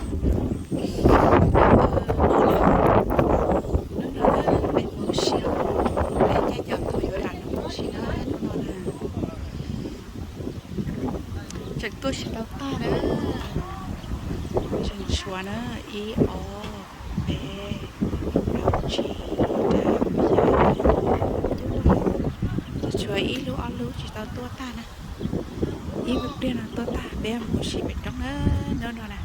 Hnub no peb mus ua si, peb caij ncaws tuaj yuav lam mus ua si na hnub no na. Tseem tuaj tsis tau tag na, tseem tshuav na, ib ob peb plaub tsib rau xya, tseem tshuav ib lub ob lub tsis tau tuaj tag na. Ib pliag no tuaj tag peb mus ua si pem roob na, hnub no na.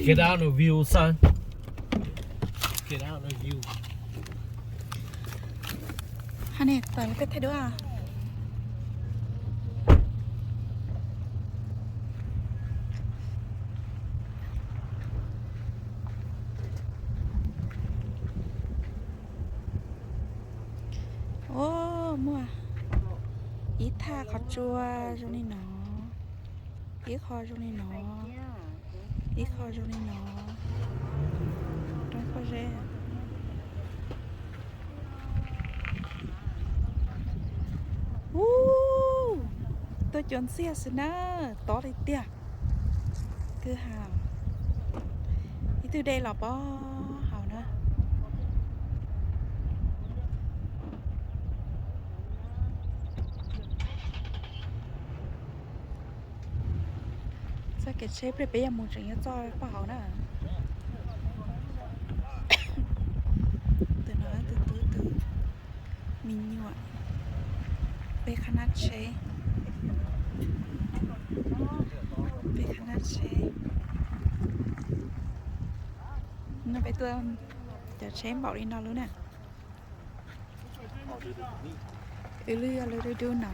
Get out of view, son. Get out of view. Hov ne, tawm los peb thaij duab. Ua, muaj ib thaj qhov tsua zoo li no, ib qho zoo li no, ib qho zoo li no, roob pob zeb. Ub, tuaj cua ntxiag xwb na, tob li tiag. Kwj ha, ib tug dej los pog hauv na. Txoj kev tsheb pliag peb yuav mus tseem yuav txog pog hauv na. Tus no tus tub tus me nyuam, peb qhab nab tsheb, peb qhab nab tsheb. No peb tuaj cov tsheb npaum li no lub na. Wb lub yog lub dub dub no.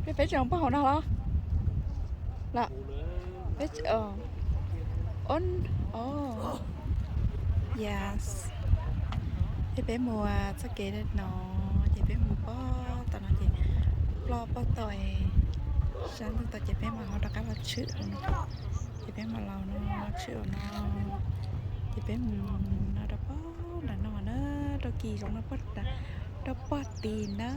Peb, peb tseem pog hauv no los? Los, peb, yes. Ces peb mus txoj kev no, ces peb mus pog tom no ces ploj pog tau, sab ntuj tau ces peb mam ho rov qab los tshwm hauv no. Ces peb mam los no tshwm hauv no, ces peb mus no rau pog nram no na, rau kis zoov no, rau pog tid na.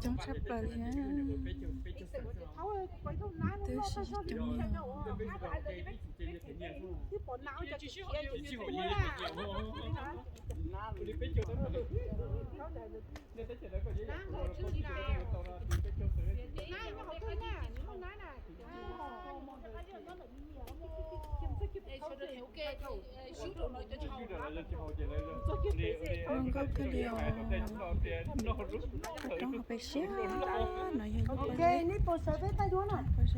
Coob tshaj plaws li na. Twb sib coob li. Zoo nkauj kawg li os. Roob hav pem siab no yog lub pob zeb.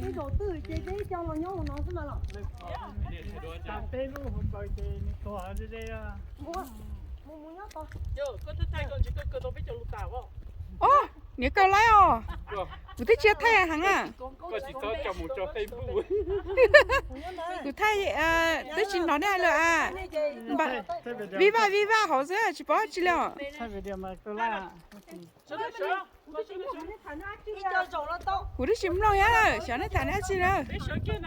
Peb zaum twg ces peb coj los nyob hauv no xwb mas los. Peb lub hauv paus ces nws tuag ze ze. Ob, niam kaw laib os. Kuv twb tsis thaij heev a. Kuv thaij, twb tsis hnov nej hais lus a. Vij vaj vij vaj hauv xwb tsis paub tsi li os. Kuv twb tsis mloog thiab lawm, xyov nej tham dab tsi lawm. Kuv tseem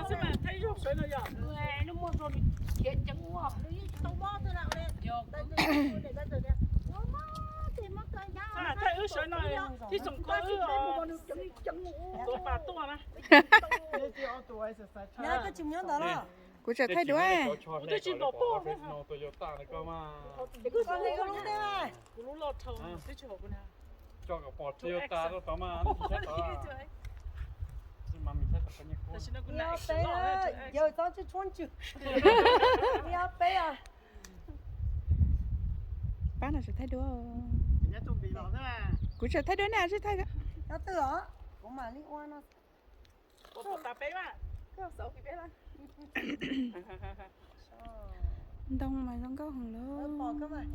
thaij duab. Pab no tseem thaij duab. Kuv tseem thaij duab ne, tsis thaij. Ntoo mas zoo nkauj heev lawm.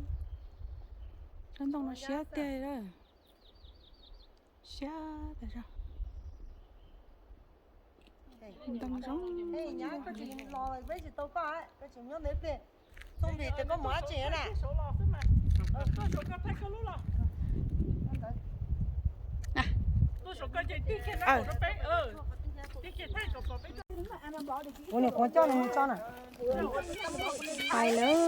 Tsob ntoo no siab tiag lawm. Siab tas zog. Ntoo zoo. Ua niam qhuav coj nws mus tso na. Hais lawm.